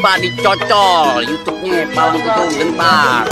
coba dicocol YouTube-nya Palang Pintu Gentar.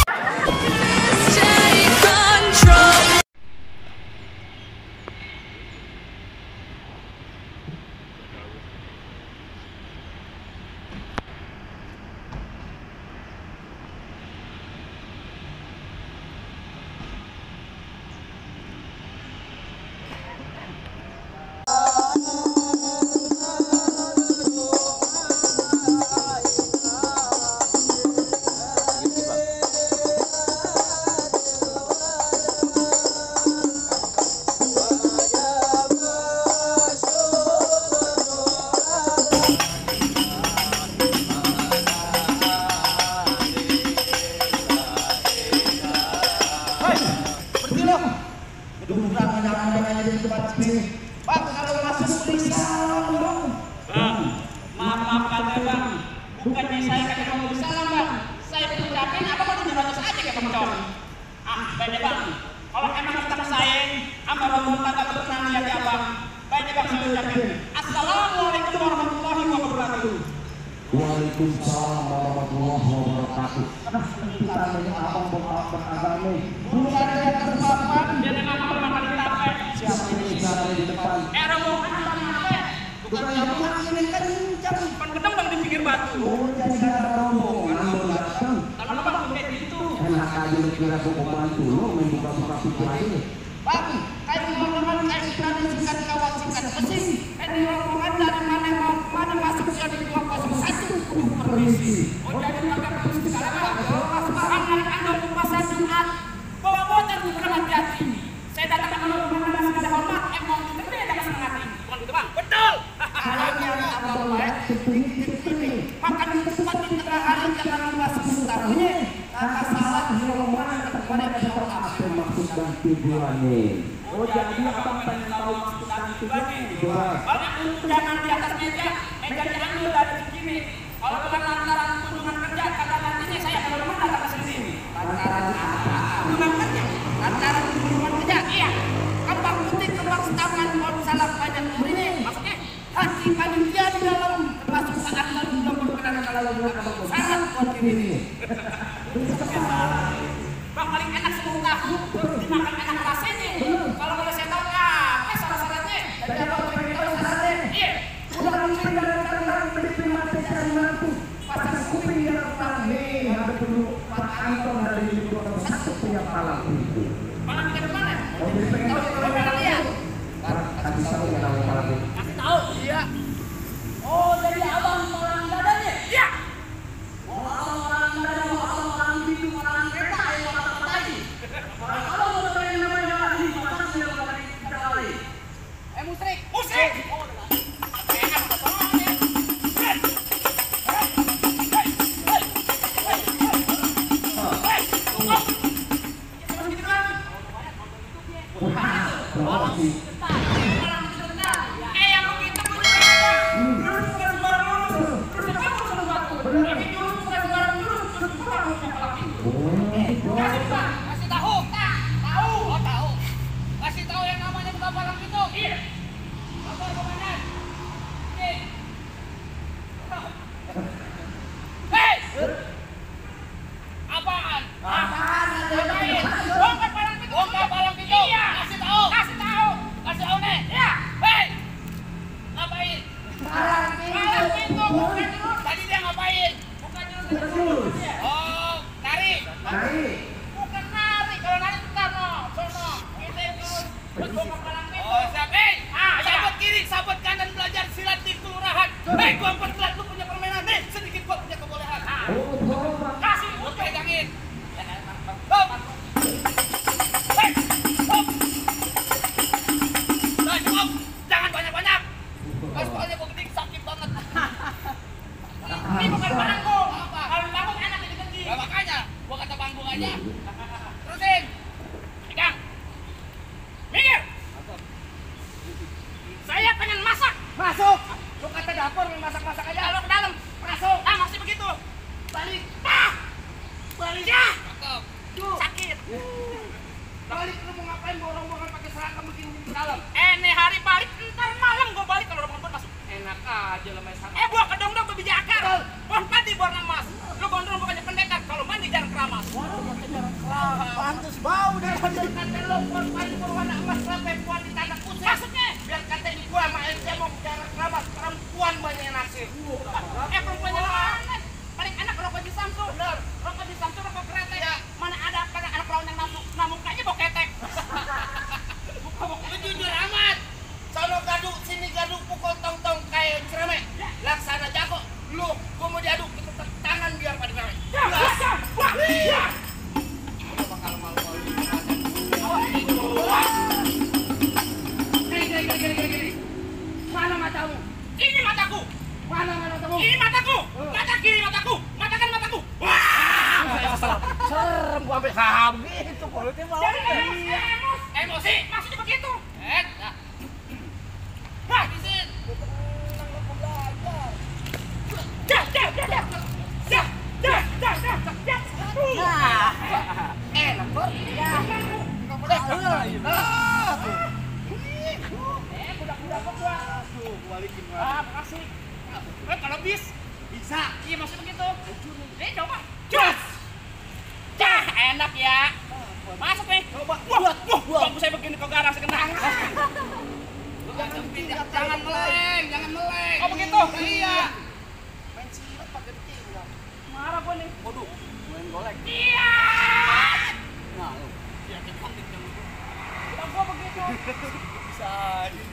Bukannya saya kagak mau bersalah, Bang. Saya ucapin apa mau 700 aja kayak pemcong. Baiknya Bang. Kalau emang kita sayang, sama Rabbul kagak pernah lihat ya Bang. Baiknya Bang, saya ucapin. Assalamualaikum warahmatullahi wabarakatuh. Waalaikumsalam warahmatullahi wabarakatuh. Kita ini abang beragama. Belum ada yang tersesat. Dia dengan apa di tapet. Siapa ini bicara di depan? Romo apa? Bukan yang ini kencang. Pan gedang Bang di pinggir batu. Oh, jadi ada rombongan baru datang. Kalau Bang kayak gitu. Enak aja lu kira gua mau bantu lu main buka-buka pintu aja. Bang, kayak ngomong kayak berani singkat kawan singkat besi. Ini rombongan dari mana masuk jadi 201. Permisi. Oh jadi kagak perlu sekarang. Sekarang Anda puasa Jumat. Bawa motor bukan hati-hati. Saya datang ke rumah ada hormat, emang gede ada kesenangan. Bukan gitu Bang? Betul. Halanya abang baik, makan di tempat di tengah hari jangan lupa sebentar. Kata salah di rombongan terkonek di hormat. Apa maksud dan tujuannya? Oh jadi abang pengen tahu maksud dan tujuannya. Banyak jangan di atas meja diambil dari sini. Kalau bukan lantaran kunjungan kerja, kata nantinya saya kalau rumah datang ke sini. Lantaran kunjungan kerja, lantaran kunjungan kerja, iya. Kampang putih keluar setangan, kalau salah banyak ini. Maksudnya hati panitia di dalam termasuk saat lalu belum berkenan kalau bukan abang sangat kuat ini. Bang paling enak semua tahu, dimakan enak rasanya. Kalau boleh saya tahu apa salah-salahnya? Jadi abang pengen tahu salahnya? Iya. Udah mungkin dari tangan beli mati cari mantu. Pasang kuping di depan nih, ada perlu Pak Anton dari 201 punya Palang Pintu. Palang Pintu mana? Oh, jadi pengen tahu Tahu Palang dia? kasih tahu ya nama Palang Pintu. Kasih tahu. Iya. Oh, jadi abang Palang dadanya? Iya. Oh, abang Palang dada, abang Palang Pintu, Palang kereta, ayo apa lagi? Abang mau tanya namanya lagi, pasang dia apa kita kali? Musrik. Musrik. Oh, enak banget. Kasih tahu. Tahu. Oh, tahu. Kasih tahu yang namanya bukan Palang Pintu. Iya. Apa komandan? Hei. Apaan? Apaan? Bongkar Palang Pintu. Bongkar Palang Pintu. Iya. Kasih tahu. Kasih tahu. Kasih tahu nih. Iya. Hei. Ngapain? Palang Pintu. Bukan terus. Tadi dia ngapain? Bukan terus. Oh, nari. Nari. Bukan nari. Kalau nari bentar no. Sono. Ini terus. Terus bongkar Palang Pintu. Oh, siap. Hei. Sabot kiri, sabot kanan belajar silat di kelurahan. Hei, gua pertelat lu punya permainan nih. Sedikit gua punya kebolehan. Kasih, gua pegangin. Hop. Hei. Hop. Nah, cukup. Jangan banyak-banyak. Mas pokoknya gua gede sakit banget. Ini bukan panggung. Kalau panggung enak ini gede. Nah, makanya gua kata panggung aja. Terusin. Pegang. Minggir. Saya pengen masak. Masuk. Lu kata dapur masak-masak aja. Kalau ke dalam masuk. Ah, masih begitu. Balik. Ah. Balik ya. Sakit. Balik lu mau ngapain borong-borong pakai seragam begini ke dalam? Ini hari balik ntar malam gua balik kalau udah masuk. Enak aja lah main sana. Gua kedong-dong tuh biji akar. Pohon padi warna emas. Lu gondrong bukannya pendekar, kalau mandi jarang keramas. Pantes bau deh. Kata lu pohon padi berwarna emas sampai puan di tanah kusir. Maksudnya biar kata ini gua sama LC mau jarang keramas, perempuan banyak yang nasib. Perempuannya mana? Paling enak rokok di Samsung. Bener. Rokok di Samsung, rokok kretek. Ya. Mana ada anak perawan yang mukanya bau ketek. Lu jujur amat. Sono gaduh, sini gaduh, pukul tong-tong kayak cereme. Laksana jago. Lu, gua mau diaduk, kita tangan biar pada merek. Iya. Gua bakal malu-malu. Gini. Mana matamu? Ini mataku. Mana matamu? Ini mataku. Mata kiri mataku. Mata kanan mataku. Wah! Serem gua sampai haham gitu mulutnya mau. Emosi, maksudnya begitu. Hah, bisin. Enak kok. Budak-budak gua. Aduh, balikin gua. Makasih. Kalau bisa. Iya, maksudnya begitu. Coba. Cus. Enak ya. Masuk nih. Coba. Wah, saya begini kok garang sekenang. Jangan meleng. Oh begitu? Iya. Main silat pakai tinggal. Marah gua nih. Waduh, main golek. Iya. Nah, lu. Ya kita tinggal lu. Udah gua begitu. Bisa aja.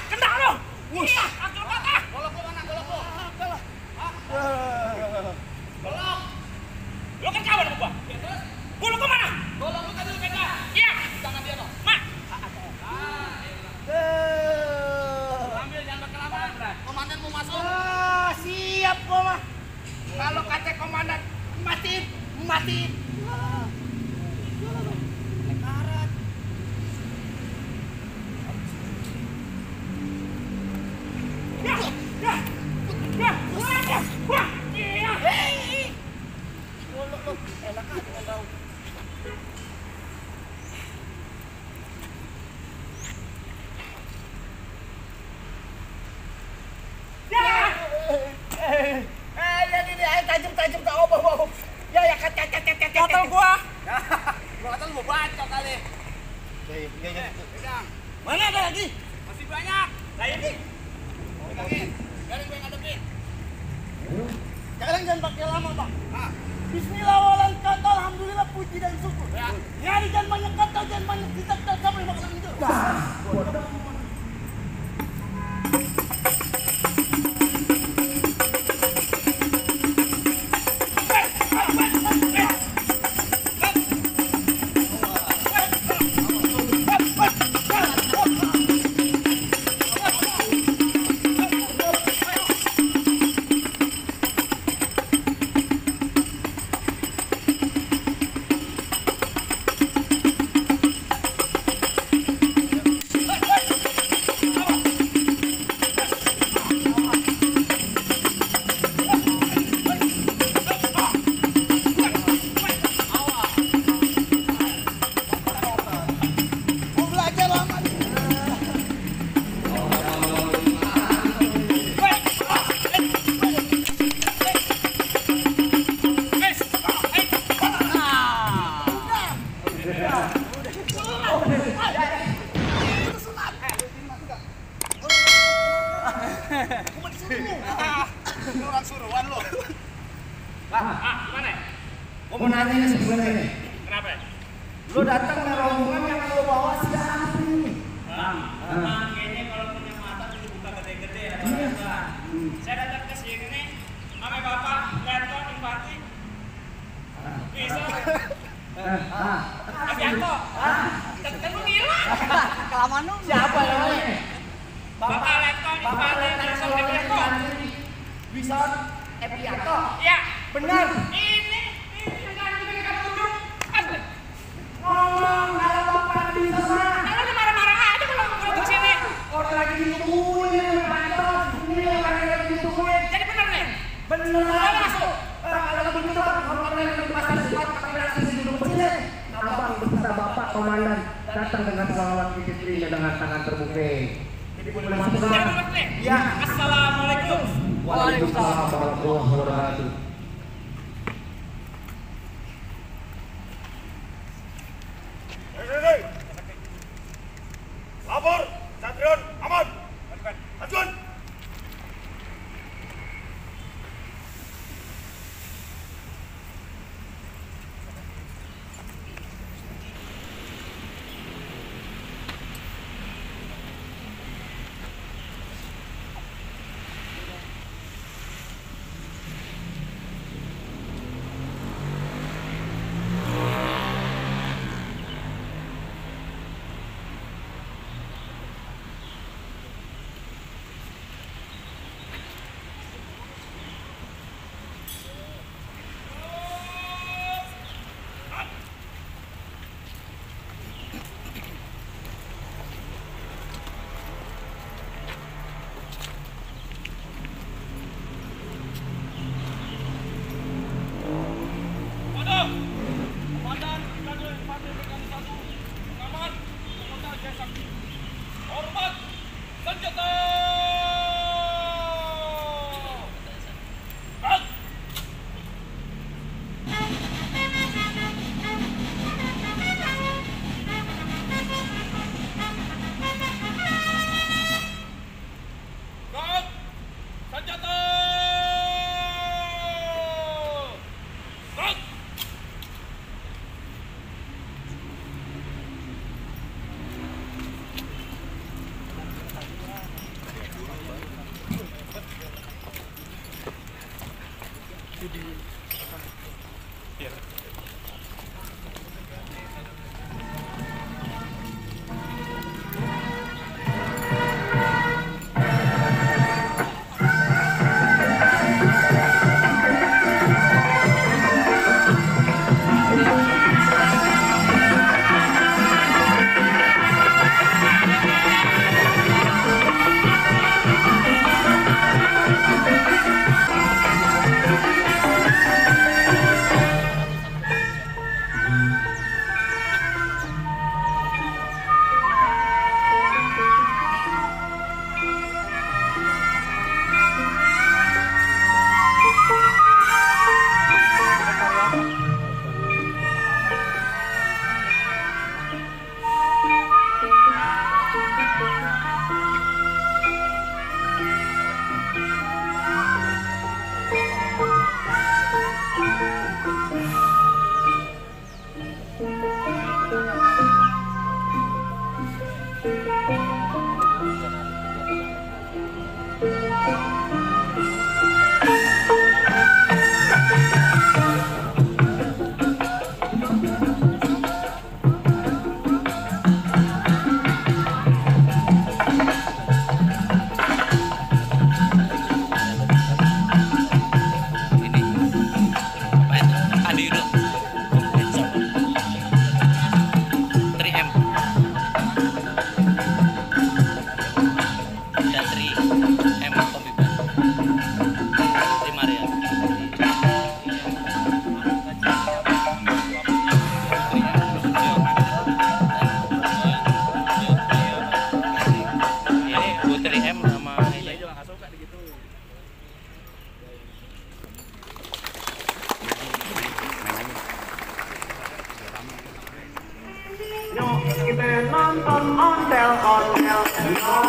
Kena lo. Wush. Acur kata. Golok lu mana? Golok. Lu kan kawan sama gua. Terus? Golok gua mana? Golok lu tadi lu pegang. Iya. Tangan dia dong. Mak. Ambil jangan berkelamaan. Komandan mau masuk. Siap gua mah. Kalau kata komandan matiin. Karat. Enak aja kau. Tajam tak obah. Ya kat. Gatal gua. Gua gatal mau bacok kali. Iya. Pegang. Mana ada lagi? Masih banyak. Lah ini. Pegangin. Garing gue ngadepin. Jangan pakai lama, Bang. Bismillah walan kata alhamdulillah puji dan syukur. Ya. Nyari jangan banyak kata, jangan banyak kita sampai makan itu. Orang suruhan lo. Gimana? Gua mau nanya nih sebenarnya. Kenapa? Lo datang ke rombongan yang lo bawa siapa ini? Bang, kayaknya kalau punya mata itu buka gede-gede atau apa. Saya datang ke sini nih, sama bapak, Gato, Impati. Bisa. Gato. Kan lu ngilang. Kelamaan lu. Siapa namanya? Bapak Leto, Impati, Wilson, Epiato. Wilson, Epiato. Iya. Benar. Ini yang ganti dari kamu ujung. Asli. Ngomong kalau bapak bisa mah. Lu marah-marah aja kalau mau ke sini. Orang lagi ditungguin kantor. Ini orang lagi ditungguin. Jadi benar nih. Benar. Kalau masuk. Kalau begitu orang lagi di pasar cepat, kita langsung duduk. Komandan datang dengan pengawal disiplin dengan tangan terbuka. Jadi boleh masuk ke Ya, assalamualaikum. Waalaikumsalam warahmatullahi wabarakatuh. Lapor, Satrion, aman. Ajuan. Komandan Brigade Infanteri Mekanisasi 1, pengaman, Komandan Jaya Sakti. Hormat, senjata! Gerak! Gerak! Senjata! Gerak! Yuk kita nonton ondel-ondel.